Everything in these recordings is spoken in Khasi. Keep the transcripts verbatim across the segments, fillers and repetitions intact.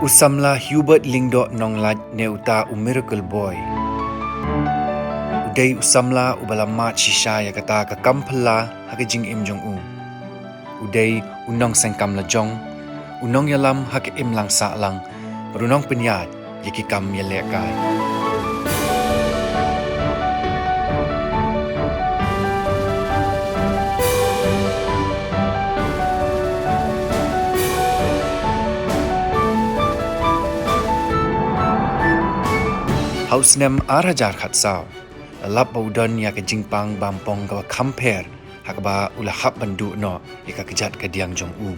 U samla Hubert Lyngdoh Nonglait ne uta u Miracle Boy. U dei u samla uba la mad shisha ïa kata ka kam phylla ha ka jingim jong u. U dei u nongseng kam lajong, u nongïalam ha ka imlang sahlang, bad u nongpynïaid ïa ki kam ïalehkai. Ha u snem ar hajar khatsaw, la lap ba u don ïa ka jingpang bampong kaba kham pher ha kaba u la hap ban duh noh ïa ka kjat kadiang jong u.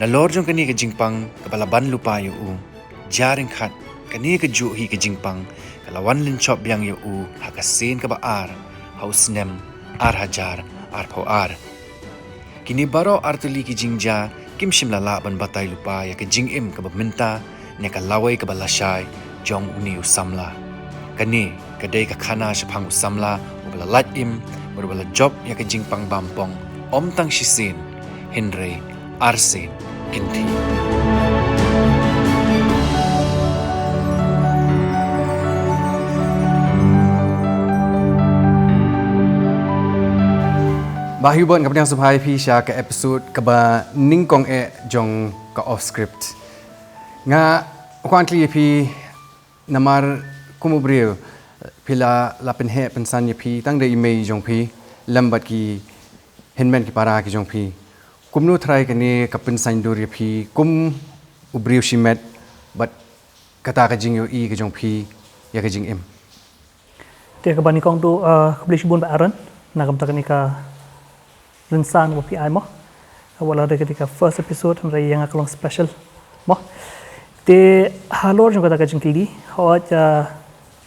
Nalor jong kane ka jingpang kaba la ban lypa ïa u, jia ryngkat kane kajuh hi ka jingpang ka la wan lynshop biang ïa u ha ka sien kaba ar ha u snem ar hajar arphew ar. Kine baroh artylli ki jingjia kim shym la lah ban batai lypa ïa ka jingim kaba mynta ne ka lawei kaba lashai jong une u samla. Kane ka dei ka khana shaphang u samla uba la lait im bad uba la jop ïa ka jingpang bampong, ym tang shisien hynrei arsien kynthih. Bah Hubert, nga pdiang sngewbha ïa phi sha ka episode kaba nyngkong eh jong ka Off Script. Nga kwah kylli ïa phi, namar kum u briew phi la, la pynheh pynsan ïa phi tang da i mei jong phi lem bad ki hynmen ki para ki jong phi. Kumno trai kane ka pynsaindur ïa phi kum u briew shimet bad kata ka jingïohi ka jong phi ïa ka jingim? Te kaba nyngkong tu, ah, khublei shibun Bah Aaron na ka bynta kane ka rynsan ba phi ai mo. Wat la dei kane ka first episode hynrei ïa nga ka long special mo. Te halor jong kata ka jingkylli, hooid, ah,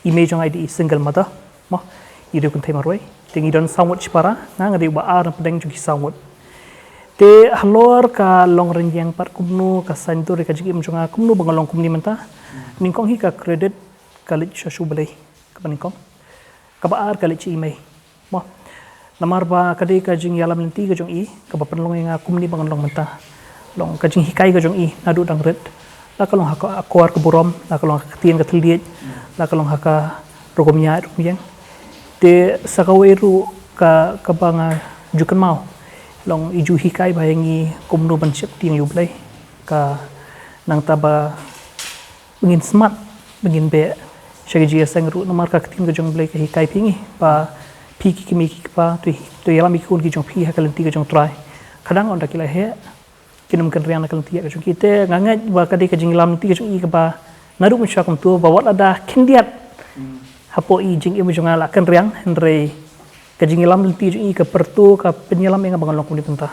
i mei jong nga i dei i single mother mo, i dei kynthei marwei. Te ngi don saw ngut shipara, nga nga dei uba ar na pdeng jong ki saw ngut. Te halor ka long rynïeng pat kumno ka saindur ïa ka jingim jong nga, kumno ba nga long kumne mynta, nyngkong hi ka credit ka leit sha sha U Blei. Kaba nyngkong. Kaba ar ka leit sha i mei mo. Namar ba ka dei ka jingïalam lynti ka jong i kaba pynlong ïa nga kumne ba ngan long mynta. Long ka jinghikai ka jong i naduh dang rit, la ka long ha ka akor ka burom, la ka long ha ka ktien ka thylliej, la ka long ha ka rukom ïaid rukom ïeng. Te sa kawei ruh ka, kaba nga ju kynmaw, long i ju hikai bha ïa ngi kumno ban sheptieng ïa U Blei. Ka nangta ba ba ngin smat, ba ngin beh sha ki jingïaseng ruh, namar ka ktien ka jong U Blei ka hikai phi ngi ba phi ki kmie ki kpa to, to ïalam ïa ki khun ki jong phi ha ka lynti ka jong U Trai. Ka dang ynda ki la heh, kin ym kynriang na ka lynti ka jong ki. Te nga ngeit ba ka dei ka jingïalam lynti ka jong i kaba naduh mynshuwa kumto ba wat lada khyndiat hapoh i jingim jong nga la kynriang, hynrei ka jingïalam lynti jong i ka pyrto, ka pynïalam ïa nga ba ngan long kumne mynta.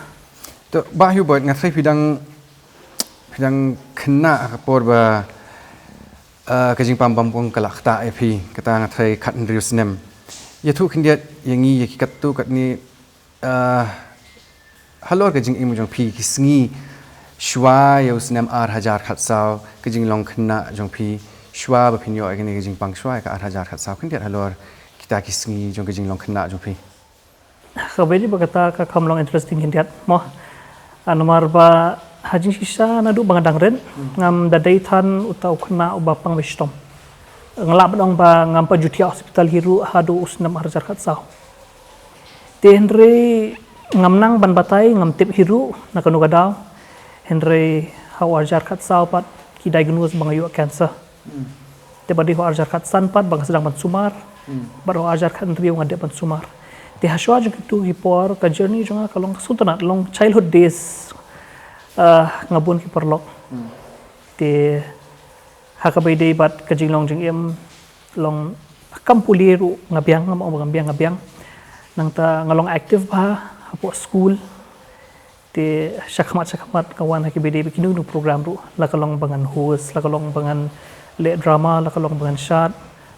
To Bah Hubert, nga tharai phi dang, phi dang khynnah ha ka por ba, ah, ka jingpang bampong ka la ktah ïa phi, kata nga tharai khathynriew snem. Ïathuh khyndiat ïa ngi ïa ki katto katne, ah, halor ka jingim jong phi ki sngi shuwa ïa u snem ar hajar khatsaw, ka jinglong khynnah jong phi shuwa ba phin ïoh ïa kane ka jingpang shuwa ïa ka ar hajar khatsaw, khyndiat halor kita ki sngi jong ka jinglong khynnah jong phi. Kaba ïadei bad kata ka kham long interesting khyndiat mo. Ah, namar ba ha jingshisha naduh ba nga dang rit, ngam da dei than uta u khynnah uba pang ba shitom. Nga lah ban ong ba ngam pat ju thiah hospital hi ruh haduh u snem ar hajar khatsaw. Te hynrei ngam nang ban batai, ngam tip hi ruh na kano ka daw. Hynrei ha u ar hajar khatsaw pat ki diagnose ba nga ïoh cancer. Te bad dei ha u ar hajar khatsan pat ba nga sdang ban sumar. Bad ha u ar hajar khathynriew nga dep ban sumar. Te ha shuwa jong kitu ki por ka journey jong nga ka long ka sngewtynnat, long childhood days. Ah, nga bun ki paralok. Te ha kaba ïadei bad ka jinglong jingim, long kam pule ruh nga biang, ngam ong ba ngam biang, nga biang. Nangta nga long active bha hapoh school. Te shakhmat shakhmat nga wan ha kiba ïadei bad kino kino program ruh, la ka long ba ngan host, la ka long ba ngan leh drama, la ka long ba ngan shad,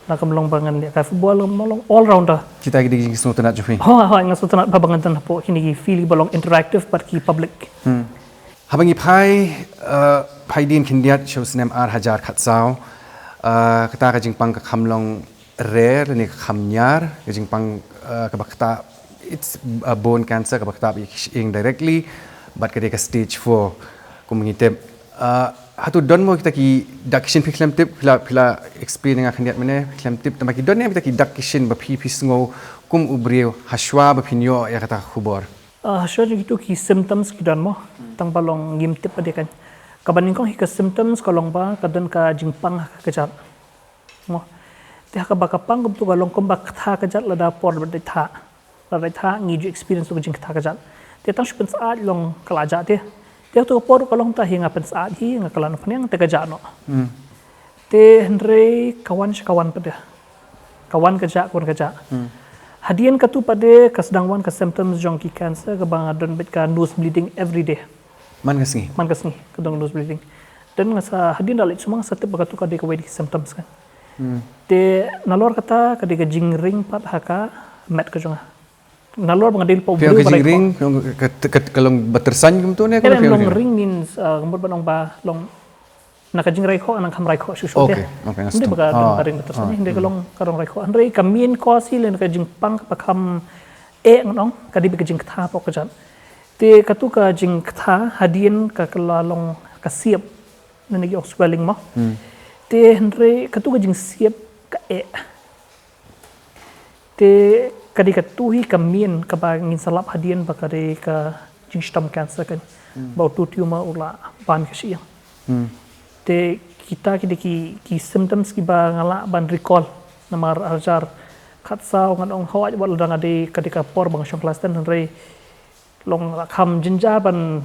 la ka long ba ngan lehkai football, la ka long all rounder. Kita ki dei ki jingsngewtynnat jong phi? Hooid, hooid, nga sngewtynnat bha ba ngan don hapoh kine ki field ba long interactive bad ki public. Haba ngi phai, eh, phai dien khyndiat sha u snem ar hajar khatsaw, eh, kata ka jingpang ka kham long rare lane ka kham ñiar, ka jingpang, eh, kaba ktah, it's a bone cancer kaba ktah ïa ki shyieng directly, bad ka dei ka stage four, kum ngi tip. Eh, Hato don mo kita ki dak ki shin phi khlem tip, phi la, phi la explain nga khyndiat mynne, phi khlem tip, tangba ki don ne kita ki dak ki shin ba phi, phi sngew kum u briew hashwa ba phin ïoh ïa kata ka khubor? Ah, hashwa jong kitu ki symptoms ki don mo, tangba long ngim tip pat de kan. Kaba nyngkong hi ka symptoms ka long ba ka don ka jingpang ha ka kjat. Mo. Te ha kaba ka pang kumtu ka long kumba ka ktha ka kjat lada por ba dei tha. Lada dei tha ngi ju experience ka jingktha ka kjat. Te tang shu pynsyaid long ka la jah te. Te tu ka por ka long ta hi nga pynsyaid hi nga kylla noh pynïang te ka jah noh. Hmm. Te hynrei ka wan sha ka wan pat de. Ka wan ka jah, ka wan ka jah. Hmm. Hadien katu pat de ka sdang wan ka symptoms jong ki cancer kaba nga don beit ka nose bleeding every day. Man ka sngi? Man ka sngi, ka don nose bleeding. Te nga sa hadien da leit sumar nga sa tip ba katu ka dei kawei ki symptoms kan. Hmm. Te nalor kata ka dei ka jingring pat ha ka met ka jong nga. Nalor ba nga dei lypa u briew ba ring. Ka, ka, ka long ba tyrsan kumtu ne? Ka long ring means, uh, ka mut ba long ba long na ka jingrai khoh, na ka kham rai khoh shuh shuh. Okay, okay. Hynrei ba ka long ba tyrsan, hynrei ka long ka long rai khoh. Hynrei ka main cause hi lane ka jingpang ba kham eh ngan ong ka dei ba ka jingktha pok ka kjat. Te katu ka jingktha hadien ka kylla long ka siep. Nane ki ong swelling mo. Hmm. Te hynrei katu ka jingsiep ka eh. Te ka dei katu hi ka main kaba ngin sa lap hadien ba ka dei ka jingshitom cancer kan. Hmm. Ba utu tumor u la ban ka shyieng. Hmm. Te kita ki dei ki, ki symptoms kiba nga lah ban recall namar arjar khatsaw ngan ong hawai wat la dang dei ka dei ka por ba nga shong class ten hynrei long la kham jynjar ban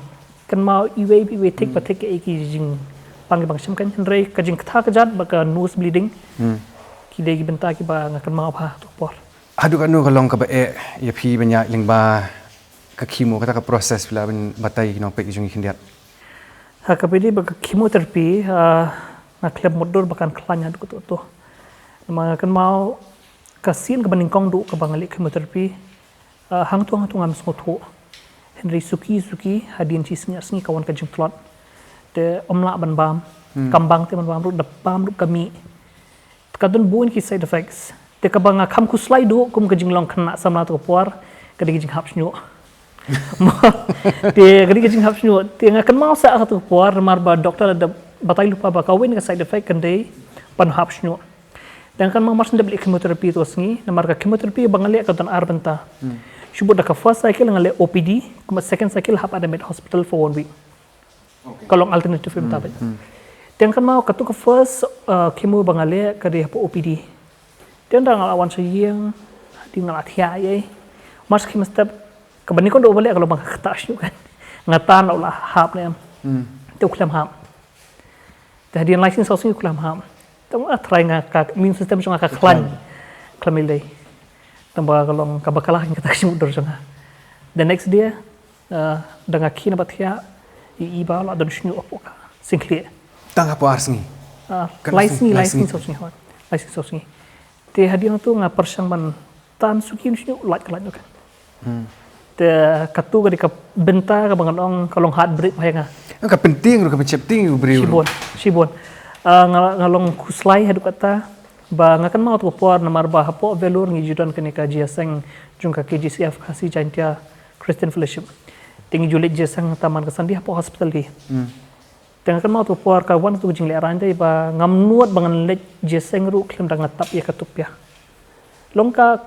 kynmaw iwei iwei thik ba thik ki jingpang ki bang shem kan hynrei ka jingktha ka kjat ba ka nose bleeding. Hmm. Ki dei ki bynta kiba nga kynmaw bha tu por. Haduh katno ka long kaba eh ïa phi ban ïaid lyngba ka chemo kata ka process phi lah ban batai ki nongpeit ki jong ngi khyndiat? Ha kaba dei ba ka chemotherapy, ah, nga khlem mutdur ba kan khlaiñ haduh katto. Namar nga kynmaw ka sien kaba nyngkong duh kaba nga leh chemotherapy, ah, hangto hangto ngam sngewthuh. Hynrei suki suki hadien shi sngi ar sngi ka wan ka jingtlot. Te ym lah ban bam. Hmm. Kam bang te ban bam ruh, da bam ruh ka mih. Ka don bun ki side effects. Te kaba nga kham khuslai duh kum ka jinglong khynnah samla tu ka por ka dei ka jinghap shñiuh. Te ka dei ka jinghap shñiuh. Te nga kynmaw sa ka tu ka por namar ba doktor da batai lypa ba kawei na ka side effect kan dei ban hap shñiuh. Te nga kynmaw mar shu dep leh chemotherapy tu ka sngi namar ka chemotherapy ba nga leh ka don ar bynta. Hmm. Shu bud da ka first cycle nga leh O P D, kumba second cycle hap admit hospital for one week. Okay. Ka long alternative rim tablet. Hmm. Te nga kynmaw katu ka first, uh, chemo ba nga leh ka dei hapoh O P D. Te ynda nga la wan sha ïing, te nga la thiah ïa. Mar shu khie mynstep, kaba nyngkong duh ba leh ka long ba nga ktah shñiuh kan. Nga tan la u la hap ne em. Hmm. Te u khlem hap. Te hadien lai sngi saw sngi u khlem hap. Te nga try nga ka immune system jong nga ka khlaiñ. Khlem lei. Tangba ka long kaba kylla kata ka jingmutdur jong nga. The next day, ah, da nga khie na ba thiah, i, i ba la don shñiuh hapoh ka singkhlieh. Tang hapoh ar sngi? Ah, lai sngi, lai sngi saw sngi hon. Lai sngi saw sngi. Te hadien tu nga pyrshang ban tan suki shñiuh lait ka lait ka. Hmm. Te katu ka dei ka bynta kaba ngan ong ka long heartbreak ba ïa nga. Ka pyntieng ruh ka pynsheptieng ïa u briew ruh. Shibun, shibun. Ah, nga, nga long khuslai haduh katta ba nga kynmaw tu ka por namar ba hapoh Vellore ngi ju don kane ka jingïaseng jong ka K J C F, Khasi Jaintia Christian Fellowship. Te ngi ju leit jingïaseng tang man ka Sunday hapoh hospital hi. Hmm. Te nga kynmaw tu ka por ka wan tu ka jinglehrain te ba ngam nud ba ngan leit jingïaseng ruh khlem da nga tap ïa ka tupia. Long ka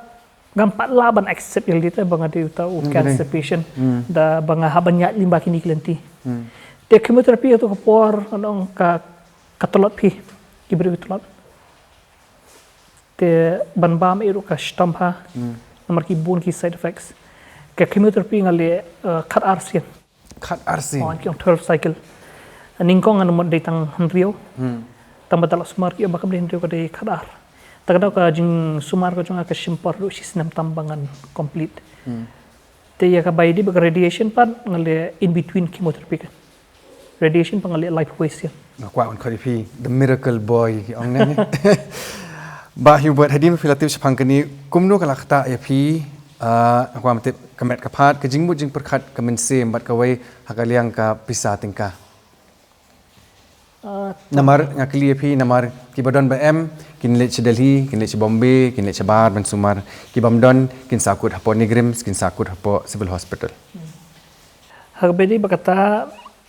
ngam pat lah ban accept ïa lade te ba nga dei uta u cancer patient. Hmm. Da ba nga hap ban ïaid lyngba kine ki lynti. Hmm. Te chemotherapy tu ka por ngan ong ka, ka tlot phi, ki briew ki tlot. Te ban bam ei ruh ka shitom bha. Hmm. Namar ki bun ki side effects. Ka chemotherapy nga leh, eh, khat ar sien. Khat ar sien. Oh, ki ong twelve cycle. Nyngkong ngan mut dei tang hynriew. Hmm. Tangba da la sumar ki ong ba kam dei hynriew ka dei khat ar. Te ka dei ka jingsumar ka jong nga ka shim por ruh shi snem tam ba ngan complete. Hmm. Te ïa kaba ïadei bad ka radiation pat nga leh in between chemotherapy ka. Radiation pat nga leh laiphewwei sien. Nga kwah ban khot ïa phi the miracle boy ki ong ne. Bah Hubert, hadien phi la tip shaphang kane kumno ka la ktah ïa phi, ah, nga kwah ban tip ka met ka phad, ka jingmut jingpyrkhat, ka mynsiem bad kawei ha ka liang ka pisa tyngka. Ah, namar nga kylli ïa phi namar kiba don ba em kin leit sha Delhi, kin leit sha Bombay, kin leit shabar ban sumar, kibym don kin sahkut hapoh NEIGRIHMS, kin sahkut hapoh Civil Hospital. Hmm. Ha kaba ïadei bad kata,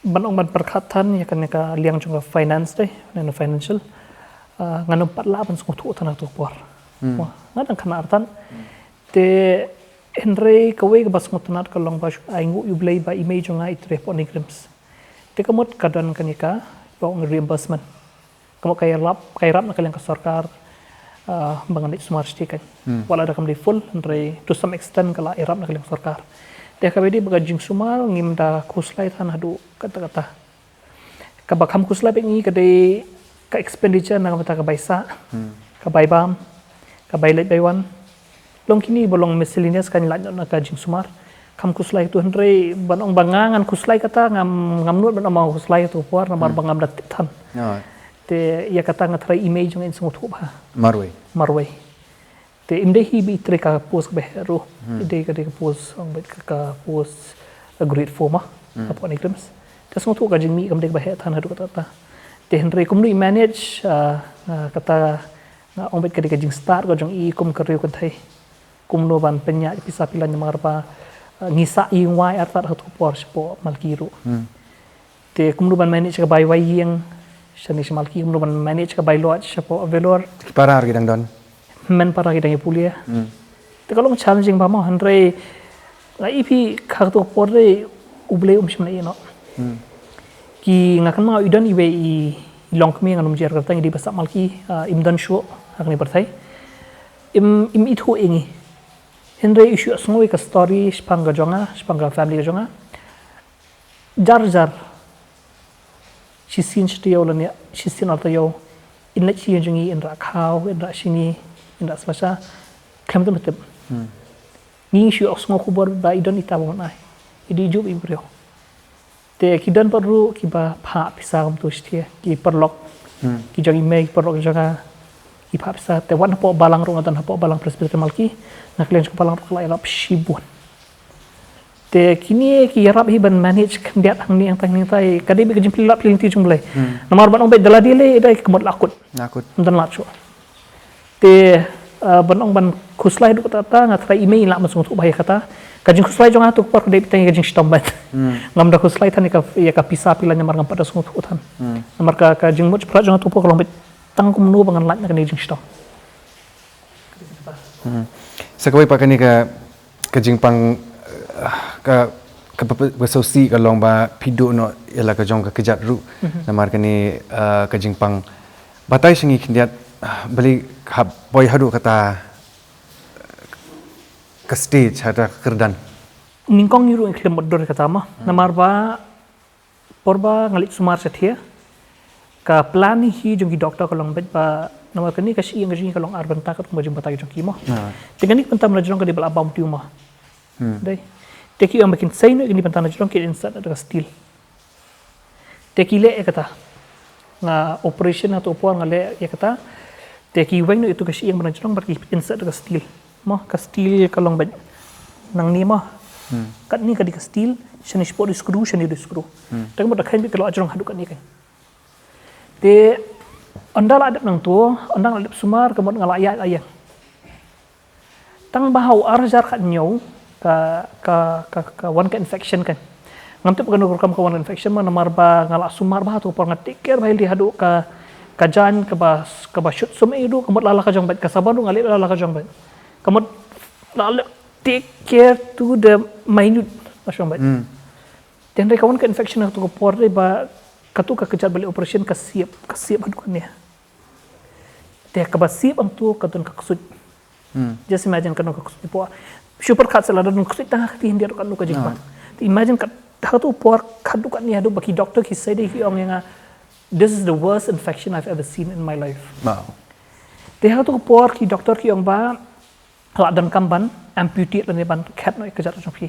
Ban ong ban pyrkhat than ïa kane ka liang jong ka finance te, ne financial. Ah, ngan ym pat lah ban sngewthuh than ha tu por. Hmm. Wah, nga dang khynnah artat. Te hynrei kawei kaba sngewtynnat ka long ba shu ai nguh ïa U Blei ba i mei jong nga i trei hapoh NEIGRIHMS. Te ka mut ka don kane kaba ong reimbursement. Ka mut ka ïarap, ka ïarap na ka liang ka sorkar, ah, ba ngan leit sumar shatei kan. Hmm. Wat la da kam dei full, hynrei to some extent ka la ïarap na ka liang sorkar. Te kaba dei ba ka jingsumar ngim da khuslai than haduh katta katta. Kaba kham khuslai bad ngi ka dei ka expenditure na ka bynta ka bai sah, hmm, ka bai bam, ka bai leit bai wan. Long kine ba long miscellaneous kan lait noh na ka jingsumar. Kham khuslai tu hynrei ban ong ba nga ngan khuslai kata ngam, ngam nud ban ong ba nga khuslai tu por namar, hmm, ba ngam da tip than. Te ïa kata nga tharai i mei jong nga in sngewthuh bha. Marwei. Marwei. Te im dei hi ba i trei ka post kaba heh ruh. Hmm. I dei ka dei ka post, ong beit ka, ka post, uh, grade four ma. Hmm. Hapoh NEIGRIHMS. Te sngewthuh ka jingmih kam dei kaba heh than haduh katta katta. Te hynrei kumno i manage, uh, uh, kata nga ong beit ka dei ka jingstad ka jong i kum ka riew kynthei. Kumno ban pynïaid pisa pila namar ba, uh, ngi sah ïing wai artat ha tu por shapoh Malki ruh. Hmm. Te kumno ban manage ka bai wai ïing shane sha Malki, kumno ban manage ka bai lodge shapoh Vellore. Ki para ki dang don. Hynmen para ki dang ïa pule. Hmm. Te ka long challenging bha mo, hynrei nga ïohi ha tu por te U Blei um shym la ïeh noh. Hmm. Ki nga kynmaw i don iwei i longkmie ngan ym jer kyrteng i dei ba sah Malki, ah, im don shuh ha kane pyrthei. Im, im ithuh ïa ngi. Hynrei i shu ïohsngew ïa ka story shaphang ka jong nga, shaphang ka family ka jong nga. Jar jar. Shisien shi taïew lane shisien ar taïew. In leit sha ïing jong ngi, in rah khaw, in rah shingi, in rah slasha. Khlem tip tip. Hmm. Ngi shu ïohsngew khubor ba i don ita ba ngan ai. I dei juh i briew. Te ki don pat ruh kiba phah pisa kumtu shi taïew, ki paralok. Hmm. Ki jong i mei, ki paralok jong nga, ki phah pisa. Te wan hapoh balang ruh nga don hapoh balang Presbyterian Malki. Na ka liang jong ka balang ruh ka la ïarap shibun. Te kine ki ïarap hi ban manage khyndiat hangne hangtai hangne hangtai. Ka dei beit ka jingplie lad plie lynti jong U Blei. Hmm. Namar ban ong beit da lade lei dei ka mut la kut. La kut. Ym don lad shuh. Te, uh, ban ong ban khuslai haduh katta katta nga tharai i mei i lah ban sngewthuh bha ïa kata. Ka jingkhuslai jong nga ha tu ka por ka dei beit tang ïa ka jingshitom beit. Hmm. Ngam da khuslai than ïa ka, ïa ka pisa pila namar ngam pat da sngewthuh than. Hmm. Namar ka, ka jingmut jingpyrkhat jong nga ha tu ka por ka long beit tang kumno ba ngan lait na kane ka jingshitom. Hmm. Sa kawei pat kane ka, ka jingpang, eh, ka, ka, ka, ka sngewsih ka long ba phi duh noh ïa la ka jong ka kjat ruh. Mhm. Namar kane, eh, ka jingpang. Batai sha ngi khyndiat, ah, balei hap poi haduh kata ka stage, ha kata ka kyrdan. Nyngkong ngi ruh ngi khlem mutdur ïa kata mo. Hmm. Namar ba por ba nga leit sumar shatei, ka plan hi jong ki doktor ka long beit ba namar kane ka shyieng ka jong ngi ka long ar bynta katkum ka jingbatai jong ki mo. Ah. Te kane ka bynta mynta jrong ka dei ba la bam tumor. Hmm. Dei. Te ki ong ba kin sei noh kane ka bynta na jrong kin insert da ka steel. Te ki leh ïa kata. Nga operation ha tu por nga leh ïa kata. Te ki weng noh ïa tu ka shyieng mynta jrong bad ki insert da ka steel. Mo, ka steel ka long beit nangne mo. Hmm. Katne ka dei ka steel, shane shapoh dei screw, shane dei screw. Hmm. Te ka mut da kheiñ beit ka long jrong haduh katne kein. Te ynda la dep nangto, ynda la dep sumar, ka mut nga la ïaid la ïeng. Tang ba ha u ar hajar khathynñiew ka, ka, ka, ka wan ka infection kein. Ngam tip kano ka rukom ka wan ka infection mo namar ba nga la sumar bha ha tu por nga take care bha ïalade haduh ka, ka jaiñ kaba, kaba shut sum ei ruh ka mut la la ka jong beit, ka sabon ruh nga leh la la ka jong beit. Ka mut la leh take care to the minute la shong beit. Hmm. Te hynrei ka wan ka infection ha tu ka por dei ba ka tu ka kjat ba leh operation ka siep, ka siep haduh kane. Te kaba siep hangto ka don ka ksuid. Hmm. Just imagine ka don ka ksuid hapoh. Shu pyrkhat seh lada don ksuid tang ha ka kti hyndia ruh katno ka jingpang. Ah. Te imagine ka, ha tu por haduh katne haduh ba ki doktor ki sei dei ki ong ïa nga, "This is the worst infection I've ever seen in my life." Wow. Te ha tu por ki doktor ki ong ba, lah donkam ban amputate lane ban khet noh ïa ka kjat jong phi.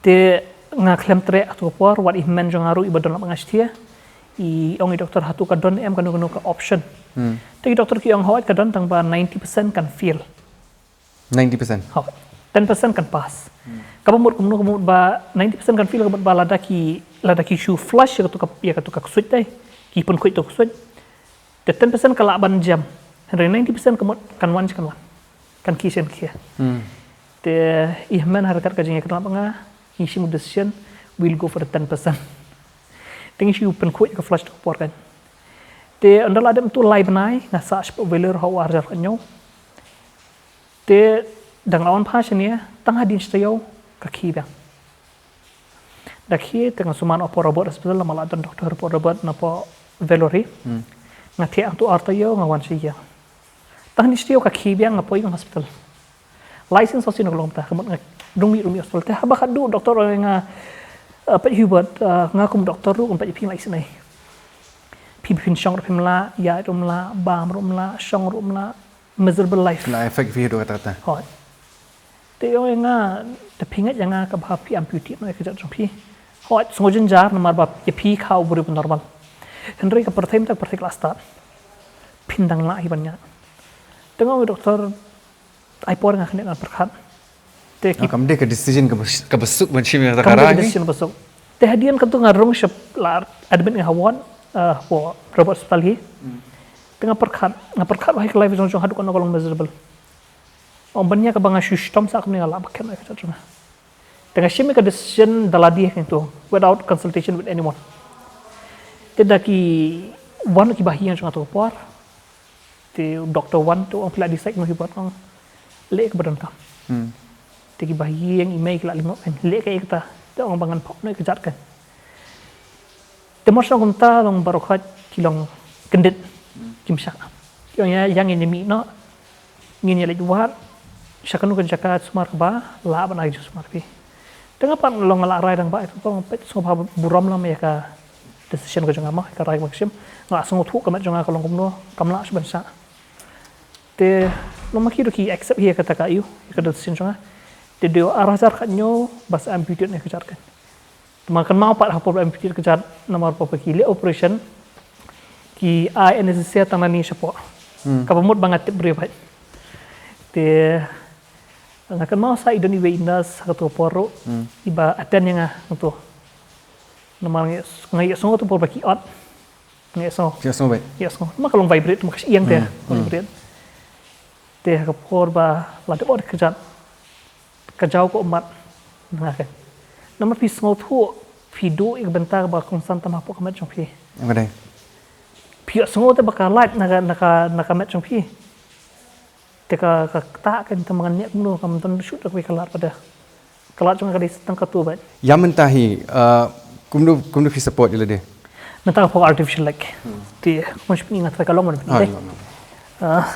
Te nga khlem treh ha tu por, wat i hynmen jong nga ruh iba don lap nga shatei. I ong i doktor ha tu ka don em kano kano ka option. Hmm. Te i doktor ki ong hooid ka don tang ba ninety percent kan fail. Ninety percent? Hooid. Ten percent kan pass. Hmm. Kaba mut kumno, ka mut ba ninety percent kan fail ka mut ba lada ki, lada ki shu flush ïa ka tu ka, ïa ka tu ka ksuid te. Ki pynkhuid tu ka ksuid. Te ten percent ka lah ban jem. Hynrei ninety percent ka mut kan wan shi kan wan. Kan khie shi kan khie. Hmm. Te i hynmen ha ryngkat ka jingïakynduh bad nga, ngi shim u decision, we'll go for the ten percent. Te ngi shu pynkhuid ka flash tu por kan. Te ynda la dep tu lai bnai nga sah shapoh Vellore ha u ar hajar khathynñiew. Te dang la wan pha shane tang hadien shi taïew ka khie biang. Da khie te nga sumar na Port Roberts Hospital, namar la don doctor Port Roberts na poh Vellore. Nga thiah hangtu ar taïew nga wan sha ïing. Tang hadien shi taïew ka khie biang, nga poi ïing hospital. Lai sien saw sien ka long ta, ka mut nga rung mih rung mih hospital. Te haba khatduh doctor ong ïa nga, eh, peit Hubert, eh, nga kum doctor ruh ngam peit ïa phi lai sien ei. Phi, phin shong ruh phim lah, ïaid ruh phim lah, bam ruh phim lah, shong ruh phim lah, miserable life. La affect phi haduh katta katta. Hooid. Te ong ïa nga, te phi ngeit ïa nga kaba phi amputate noh ïa ka kjat jong phi. Hooid, sngew jynjar namar ba ïa phi kha u briew ba normal. Hynrei ka pyrthei mynta ka pyrthei ka la stad. Phin dang lah hi ban ñiah. Te nga ong ïa u doctor, ai por nga khyndiat ngan pyrkhat. Te ki Ah, kam dei ka decision kaba, kaba suk ban shim ïa kata ka Kam dei ka rai ni. decision ba suk. Te hadien katu nga rung sha, la admit nga ha ward, eh, hapoh Port Roberts Hospital hi. Te nga pyrkhat, nga pyrkhat ba hi ka life jong jong haduh katno ka long miserable. Ong ban ïa kaba nga shu shitom sah kumne nga lah ba khet noh ïa ka kjat jong nga. Te nga shim ïa ka decision da lade hangtu, without consultation with anyone. Te da ki wan ki bahaïing jong nga tu ka por. Te u doctor wan te u ong phi la decide noh Hubert, ong leh kaba donkam. Hmm. Te ki bahaïing i mei ki la lyngngoh kan, leh kaei kata, te ong ba ngan pop noh ïa ka kjat kan. Te mar shu kumta long baroh khoit ki long kyndit. Hmm. Kim shah. Ki ong ïa, ïa ngin ïa mih noh. Ngin ïa leit wad sha kano kano ka jaka sumar kaba lah ban ai jingsumar phi. Te nga pat long nga la rai dang ba, ito tong peit sngewbha burom lem ïa ka decision ka jong nga mo, ïa ka rai ba nga shim. Nga la sngewthuh ka met jong nga ka long kumno, kam lah shuh ban shah. Te long ma ki ruh ki accept hi ïa kata ka, ïa ka decision jong nga. Te dei ar hajar khathynñiew ba sa amputate noh ïa ka kjat kan. Te ma kynmaw pat ha por ba amputate ka kjat namar ba ki leh operation ki ai anesthesia tang nangne shapoh. Hmm. Kaba mut ba nga tip briew bha. Te nga kynmaw sa i don iwei i nurse ha katu ka por ruh, hmm, iba attend ïa nga hangtu. Namar nga ïoh, nga ïohsngew tu por ba ki ot. Nga ïohsngew. Ïohsngew bha. Ïohsngew. Ma ka long vibrate, ma ka shyieng te. Hmm, hmm. Vibrate. Te ha ka por ba la dep ot ka kjat, ka jaw ka ummat na nga kan. Namar phi sngewthuh, phi duh ïa ka bynta kaba kongsan tam hapoh ka met jong phi. Em ka dei. Phi ïohsngew te ba ka lait na ka, na ka, na ka met jong phi. Te ka, ka ktah kan, te ma ngan ñiah kumno, kam don shuh da kawei ka lad pat de. Ka lad jong nga ka dei tang katu bha. Ïa mynta hi, uh, kumno, kumno phi support ïa lade? Mynta ka poi artificial leg. Hmm. Te kumno shu pyni nga trai ka long ban pyni. Ah, te long, long. Ah,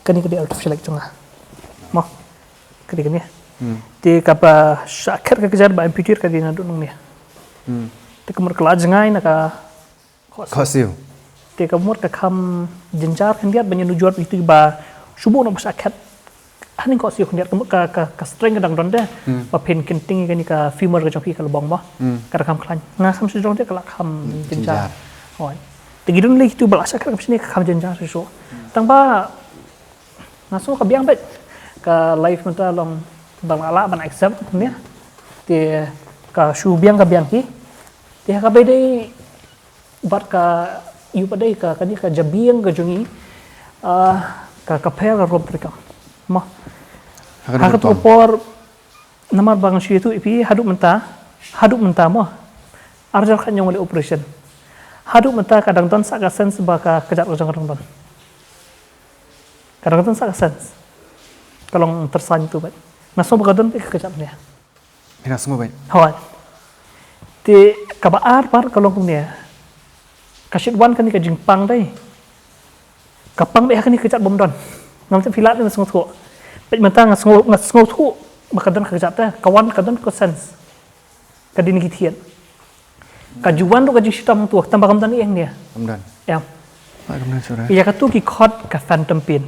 kane ka dei artificial leg jong nga. Mo. Ka dei kane. Hmm. Te kaba shah khet ka kjat ba amputate ka dei naduh nangne. Hmm. Te ka mut ka la jngai na ka Khohsiew. Khohsiew. Te ka mut ka kham jynjar khyndiat ban ïanujor ïa itu ba shu buh noh ba shah khet. Hangne khohsiew khyndiat ka mut ka, ka, ka strength ka dang don de. Hmm. Ba phin kynting ïa kane ka femur ka jong phi ka lbong mo. Hmm. Ka dang kham khlaiñ. Nga kham shu jong te ka la kham, hmm, jynjar. Jynjar. Hooid. Te ki don lei kitu ba la shah khet kham shane ka kham jynjar shuh shuh. Hmm. Tang ba nga sngew ka biang beit. Ka life mynta long ba nga lah ban accept ne. Te ka shu biang ka biang hi. Te ha kaba ïadei bad ka, ïoh pat dei ka, kane ka jabieng ka jong ngi, ah, ka, ka pher ka rukom treikam. Mo. Ha ka rukom treikam. Ha katu ka por, namar ba nga shu ïathuh ïa phi, haduh mynta, haduh mynta mo. Ar hajar khatñiew nga leh operation. Haduh mynta ka dang don sa ka sense ba ka, ka kjat ka jong nga ka dang don. Ka dang don sa ka sense. Ka long tyrsañ tu bad. Nga sngew ba ka don beit ka kjat ne. Phi la sngew beit. Hooid. Te kaba ar pat ka long kumne. Ka shait wan kane ka jingpang dei. Ka pang beit ha kane ka kjat bym don. Ngam tip phi lad ne sngewthuh. Bad mynta nga sngew, nga sngewthuh ba ka don ka kjat te. Ka wan ka don ka sense. Ka dei na ki thied. Ka ju wan ruh ka jingshitom hangtu, tang ba kam don ei hangne. Kam don. Em. Ba kam don shuh re. Ïa katu ki khot ka phantom pain.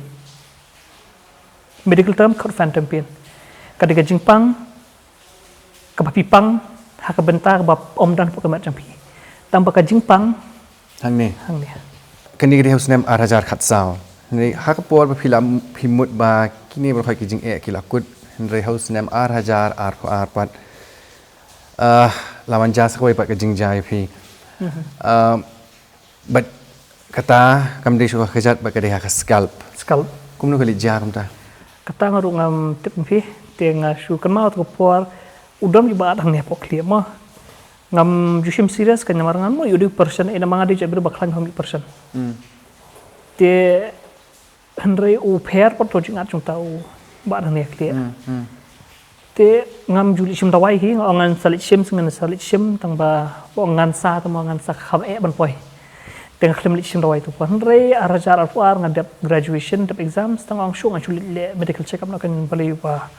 Medical term khot phantom pain. Ka dei ka jingpang kaba phi pang ha ka bynta kaba ym don hapoh ka met jong phi. Tang ba ka jingpang hangne. Hangne. Kane ka dei ha u snem ar hajar khatsaw. Hynrei ha ka por ba phi la m-, phi mut ba kine baroh ki jingeh ki la kut. Hynrei ha u snem ar hajar arphew ar pat, ah, la wan jia sa kawei pat ka jingjia ïa phi. Mhm. Ah, bad kata kam dei shuh ka kjat bad ka dei ha ka scalp. Scalp. Kumno ka leit jia kumta? Kata nga ruh ngam tip phi, te nga shu kynmaw tu ka por, u don kiba ïaid hangne hapoh khlieh mo. Ngam ju shim serious ka namar ngam ïohi u dei u person, eh, namar nga dei u jaitbynriew ba khlaiñ ha mih person. Te hynrei u pher pat u jingat jong uta u bah hangne ha khlieh. Te ngam ju leit shim dawai hi, nga ong ngan sa leit shim, ngan sa leit shim, tang ba u ong ngan sa, tang ba ngan sa kham eh ban poi. Te nga khlem leit shim dawai tu pat. Hynrei ar hajar arphew ar nga dep graduation, dep exams, tang ong shu ngan shu leit leh medical check up na kan balei ba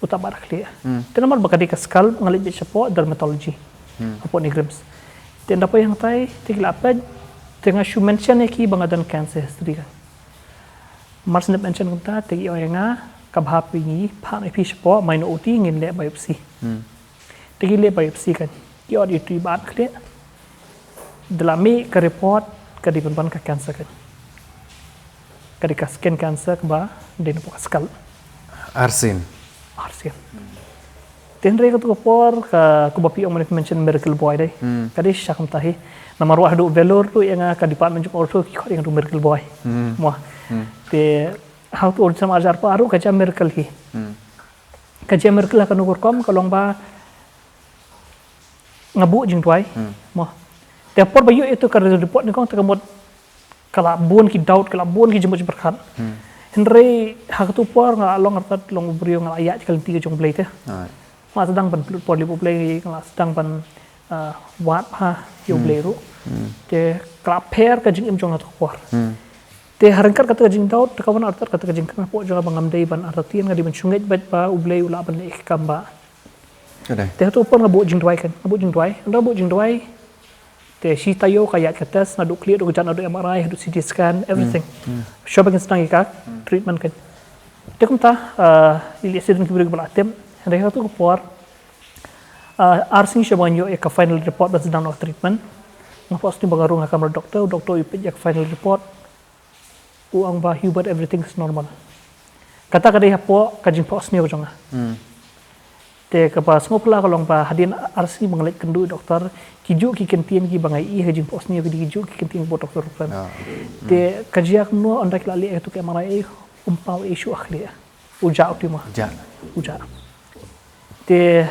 uta bah ha khlieh. Te namar ba ka dei ka scalp, nga leit beit shapoh dermatology hapoh NEIGRIHMS. Te ynda poi hangtai te ki la peit, te nga shu mention ïa ki ba nga don cancer history ka. Mar shu mention kumta te ki ong ïa nga, ka bha phi ngi phah noh ïa phi shapoh, mai noh OT ngin leh biopsy. Te ki leh biopsy ka, ki ot ïa uto u bah ha khlieh. Da la mih ka report ka dei ban ban ka cancer ka. Ka dei ka skin cancer kaba dei napoh ka scalp. Arsien. Arsien. Te hynrei kato ka por ka, kumba phi ong mynne, phi mention miracle boy dei. Ka dei shisha kumta hi. Namar wat haduh Vellore ruh ïa nga ka department jong ortho ki khot ïa nga u miracle boy. Mo. Te ha kato ka por jong ar hajar arphew ar ruh ka jia miracle hi. Ka jia miracle ha kano ka rukom, ka long ba nga buh jingduwai. Mo. Te por ba ïoh ïa uto ka report nyngkong te ka mut ka la bun ki doubt, ka la bun ki jingmut jingpyrkhat. Hynrei ha kato ka por nga la long artat long u briew, nga la ïaid ka lynti ka jong U Blei te. Nga la sdang ban pynlut por lem bad U Blei, nga la sdang ban, ah, wad bha ïa U Blei ruh. Te ka la pher ka jingim jong nga ha kato ka por. Te ha ryngkat kata ka jingdoubt te ka wan artat kata ka jingkren hapoh jong nga ba ngam dei ban artatien, nga dei ban shu ngeit beit ba U Blei u lah ban leh ïa ki kam ba. Te hato por nga buh jingduwai kan, nga buh jingduwai, nga buh jingduwai. Te shi taïew ka ïaid ka test, naduh khlieh, naduh kjat, naduh MRI, haduh CT scan, everything. Shuwa ba kin sdang ïa ka treatment kan. Te kumta, ah, ïa lei accident ki briew ba la tip, hynrei hato ka por, ah, ar sngi shuwa ba ngan ïoh ïa ka final report ban sdang noh ka treatment. Nga phohsniew ba nga rung ha kamra doctor, u doctor u peit ïa ka final report. U ong ba Hubert, everything is normal. Kata ka dei hapoh ka jingphohsniew ka jong nga. Te kaba sngewphylla ka long ba hadien ar sngi ba nga leit kynduh doctor, kijuh ki kyntien kiba nga ïohi ha ka jingphohsniew ki dei kijuh ki kyntien ba doctor u kren. Te ka jia kumno, ynda ki la leh ïa kato ka MRI, um paw ei shuh ha khlieh. U jah u tumor. U jah. Te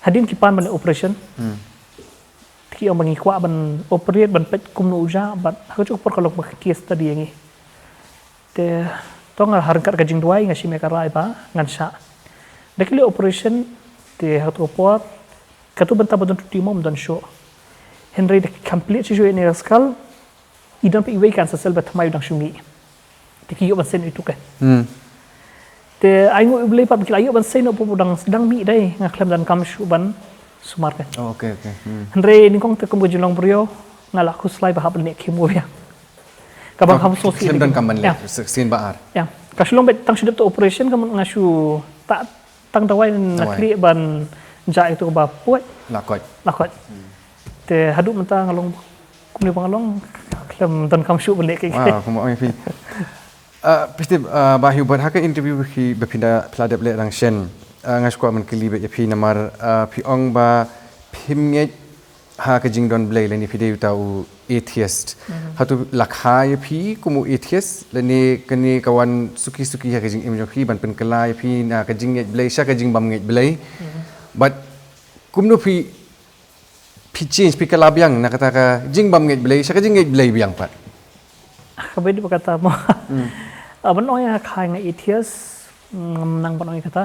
hadien ki pan ban leh operation. Te ki ong ba ngi kwah ban operate ban peit kumno u jah, bad ha kajuh ka por ka long ba ka case study ïa ngi. Te to nga ha ryngkat ka jingduwai nga shim ïa ka rai ba ngan shah. Da ki leh operation te ha kato ka por kato bynta ba don tumor ym don shuh. Hynrei da ki complete shuh shuh ïa kane ka skull, i don pat iwei i cancer cell ba thymmai u dang shu mih. Te ki ïoh ban seiñ noh ïa uto kan. Te ai nguh ïa U Blei pat ba ki la ïoh ban seiñ noh, u dang sdang mih dei, nga khlem donkam shuh ban sumar kan. Oh, okay, okay. Hynrei nyngkong te kum ka jinglong briew nga la khuslai ba hap leh chemo biang. Kaba nga khlem sngewsih khlem donkam ban leh sien ba ar. Ka shu long beit tang shu dep to operation, ka mut nga shu ta tang dawai na khlieh ban jah ïa kato kaba poi. La koit. La koit. Te haduh mynta nga long kumne ba nga long, khlem donkam shuh ban leh kiei kiei. Wow, kumba ong ïa phi. Ah, phi tip, ah, Bah Hubert, ha ka interview phi ba phi da phi la dep leh dang shen. Ah, nga shu kwah ban kylli beit ïa phi namar, ah, phi ong ba phim ngeit ha ka jingdon Blei lane phi dei uta u atheist. Hato la kha ïa phi kum u atheist lane kane ka wan suki suki ha ka jingim jong phi ban pynkylla ïa phi na ka jingngeit Blei sha ka jingbym ngeit Blei. Bad kumno phi phi change, phi kylla biang na kata ka jingbym ngeit Blei sha ka jingngeit Blei biang pat? Ka beit ba kata mo. Ah, ban ong ïa kha nga atheist, ngam nang ban ong ïa kata.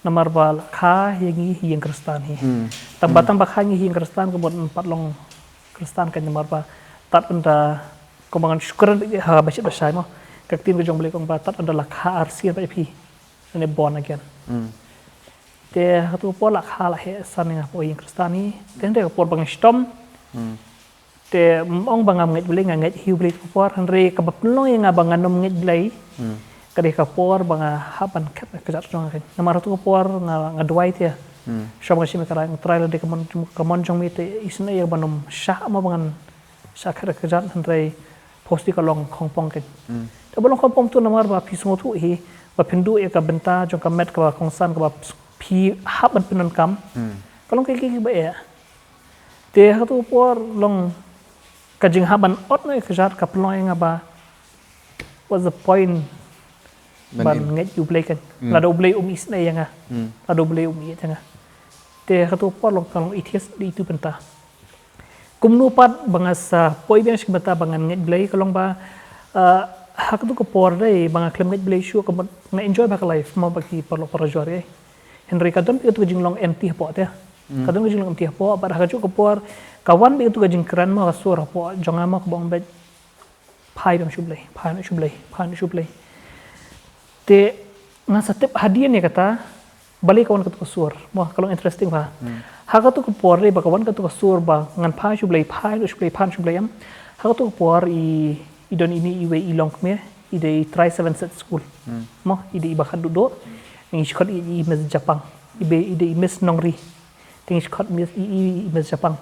Namar ba la kha ïa ngi ha ïing Khristan hi. Tang ba tang ba kha ïa ngi ha ïing Khristan ka mut ngam pat long Khristan kan, namar ba tad ynda kumba ngan shu kren ha ba shit ba shai mo. Ka ktien ka jong U Blei ka ong ba tad ynda la kha arsien pat ïa phi, lane born again. Te ha kato ka por la kha la heh san ïa nga hapoh ïing Khristan hi. Te hynrei ka por ba nga shitom, te ym ong ba ngam ngeit Blei, nga ngeit hi U Blei kato ka por, hynrei kaba pynlong ïa nga ba ngan ym ngeit Blei ka dei ka por ba nga hap ban khet ïa ka kjat jong nga kan. Namar hato ka por nga, nga duwai te. Shuwa ba nga shim ïa ka rai, nga trai lade ka mon, ka mon jong me te isynei ïa ka ban ym shah mo ba ngan shah khet ïa ka kjat, hynrei phohsniew ka long khongpong kan. Te ba long khongpong tu namar ba phi sngewthuh hi ba phin duh ïa ka bynta jong ka met kaba kongsan kaba phi hap ban pyndonkam. Ka long kiei kiei kiba eh. Te ha kato ka por long ka jinghap ban ot noh ïa ka kjat ka pynlong ïa nga ba what's the point ban ngeit ïa U Blei kan. Lada U Blei um isynei ïa nga. Lada U Blei um ïeit ïa nga. Te ha katu ka por long ka long atheist da itu bynta. Kumno pat ba nga sa poi biang sha ka bynta ba ngan ngeit Blei ka long ba, ah, ha katu ka por dei ba nga khlem ngeit Blei shuh ka mut nga enjoy bha ka life mo ba ki paralok parajor eh. Hynrei ka don beit katu ka jinglong empty hapoh te. Ka don ka jinglong empty hapoh bad ha kajuh ka por ka wan beit katu ka jingkren mo ka sur hapoh jong nga mo kaba ong beit phai biang sha U Blei, phai noh sha U Blei, phai noh sha U Blei. Te nga sa tip hadien ïa kata, balei ka wan katu ka sur. Mo ka long interesting bha. Ha katu ka por dei ba ka wan katu ka sur ba ngan phai sha U Blei, phai noh sha U Blei, phai noh sha U Blei em. Ha katu ka por i, i don ine iwei i longkmie, i dei i trai Seven Set School. Mo i dei iba khatduh duh. Ngi shu khot i, i Miss Japang. I dei, i dei i Miss Nongri. Te ngi shu khot Miss i, i, i Miss Japang.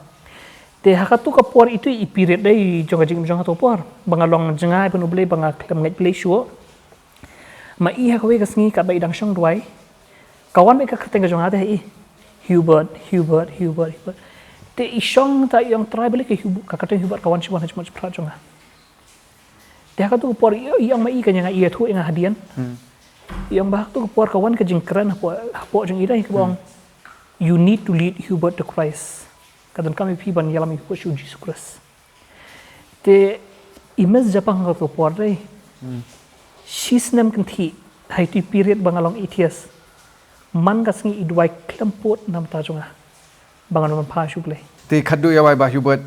Te ha katu ka por itu i period dei jong ka jingim jong nga ha katu ka por. Ba nga long jngai ban U Blei ba nga khlem ngeit Blei shuh. Ma i ha kawei ka sngi katba i dang shong duwai. Ka wan beit ka kyrteng ka jong nga te ha i. Hubert, Hubert, Hubert, Hubert. Te i shong ta i ong Trai balei ka Hubert, ka kyrteng Hubert ka wan shibun ha jingmut jingpyrkhat jong nga. Te ha katu ka por i, i ong ma i kane nga ïathuh ïa nga hadien. I ong ba ha katu ka por ka wan ka jingkren hapoh, hapoh jong i dei kaba ong, "You need to lead Hubert to Christ." Ka donkam ïa phi ban ïalam ïa Hubert sha u Jisu Khrist. Te i Miss Japang ha katu ka por dei. Shisnem kynthih ha itu i period ba nga long atheist. Man ka sngi i duwai khlem pud na ka bynta jong nga. Ba ngan wan phai sha U Blei. Te khatduh ïa wai Bah Hubert,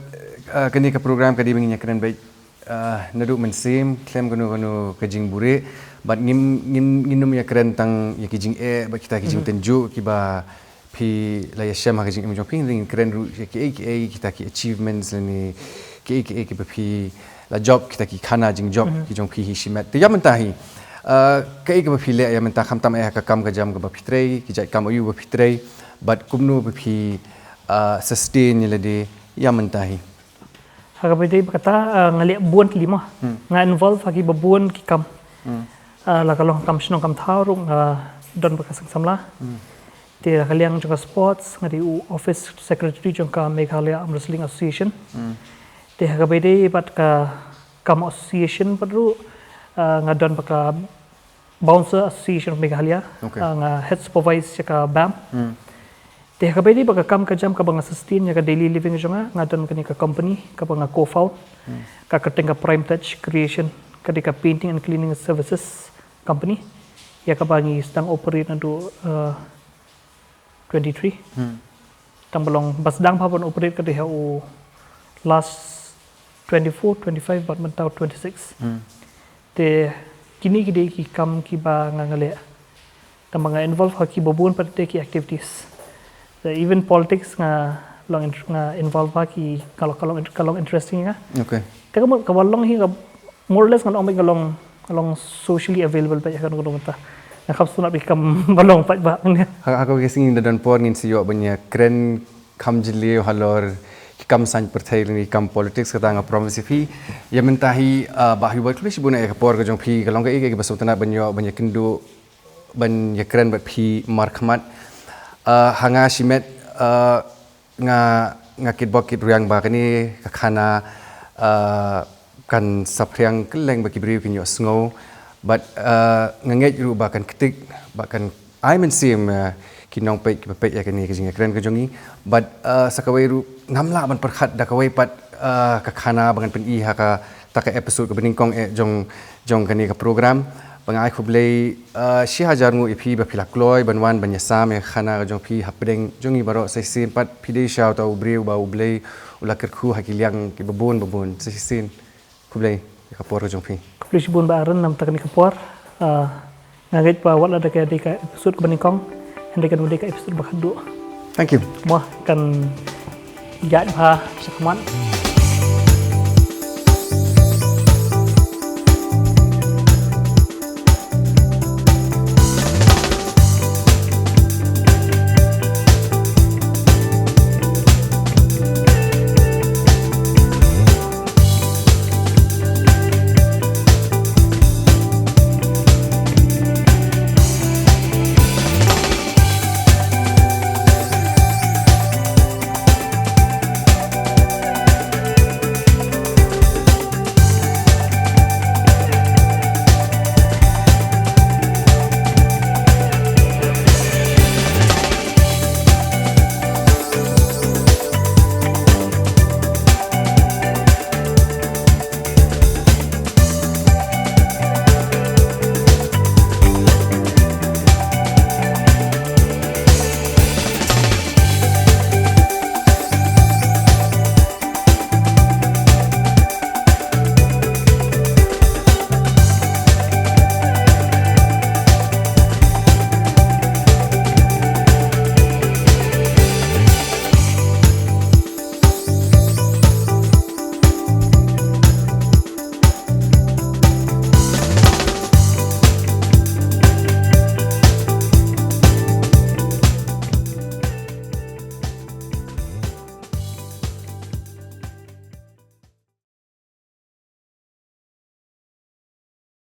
eh, kane ka program ka dei ba ngin ïakren beit, eh, naduh mynsiem khlem kano kano ka jingbuhrieh bad ngim, ngim, ngin ym ïakren tang ïa ki jingeh bad kita ki jingtynjuh kiba phi la ïashem ha ka jingim jong phi, ngin kren ruh ïa kiei kiei kita ki achievements lane kiei kiei kiba phi la jop, kita ki khana jingjop ki jong phi hi shimet. Te ïa mynta hi, eh, kaei kaba phi leh ïa mynta khamtam eh ha ka kam ka jam kaba phi trei, ki jait kam aïu ba phi trei, bad kumno ba phi, ah, sustain ïa lade ïa mynta hi? Ha kaba ïadei bad kata, ah, nga leh bun tylli mo. Nga involve ha kiba bun ki kam. Ah, la ka long kam shnong kam thaw ruh nga don bad ka seng samla. Te la ka liang jong ka sports nga dei u office secretary jong ka Meghalaya Arm Wrestling Association. Te ha kaba ïadei bad ka kam association pat ruh, ah, nga don bad ka Bouncer Association of Meghalaya. Ah, nga head supervise ïa ka BAM. Te ha kaba ïadei bad ka kam ka jam kaba nga sustain ïa ka daily living jong nga, nga don kane ka company kaba nga co-found. Ka kyrteng ka Prime Touch Creation, ka dei ka painting and cleaning services company. Ïa kaba ngi sdang operate naduh, uh, twenty-three. Tang ba long ba sdang bha ban operate ka dei ha u last twenty-four, twenty-five bad mynta u twenty-six. Te kine ki dei ki kam kiba nga nga leh. Tang ba nga involve ha kiba bun pat te ki activities. Te even politics nga long in-, nga involve ha ki ka long, ka long, ka long interesting nga. Te ka mo-, kaba long hi nga more or less ngan ong ba nga long, nga long socially available ba ïa kano kano mynta. Nga kham sngewtynnat ba ki kam ba long pat ba. Ha, ha kawei ka sngi da don por ngin sa ïoh ban ïakren kham jylliew halor ki kam saiñ pyrthei lane ki kam politics kata nga promise ïa phi. Ïa mynta hi, ah, Bah Hubert khublei shibun ïa ka por ka jong phi, ka long kaei kaei kaba sngewtynnat ban ïoh ban ïakynduh ban ïakren bad phi markhmat. Ah, ha nga shimet, ah, nga, nga kitbok kitrwiang ba kane ka khana, ah, kan saphriang kylleng ba ki briew kin ïohsngew bad, ah, nga ngeit ruh ba kan ktik ba kan ai mynsiem, ah, ki nongpeit kiba peit ïa kane ka jingïakren ka jong ngi bad, ah, sa kawei ruh ngam lah ban pyrkhat da kawei pat, ah, ka khana ba ngan pyni ha kata ka episode kaba nyngkong eh jong, jong kane ka program. Ba nga ai khublei, ah, shi hajar nguh ïa phi ba phi la kloi ban wan ban ïasam ïa ka khana ka jong phi hapdeng jong ngi baroh. Sa shisien pat phi dei shuh uta u briew ba U Blei u la kyrkhu ha ki liang kiba bun ba bun. Sa shisien khublei ïa ka por ka jong phi. Khublei shibun Bah Aaron namar kane ka por. Ah, nga ngeit ba wat la da ka dei ka episode kaba nyngkong, hynrei kan dei ka episode ba khatduh. Thank you. Mo kan ïaid bha shakhmat.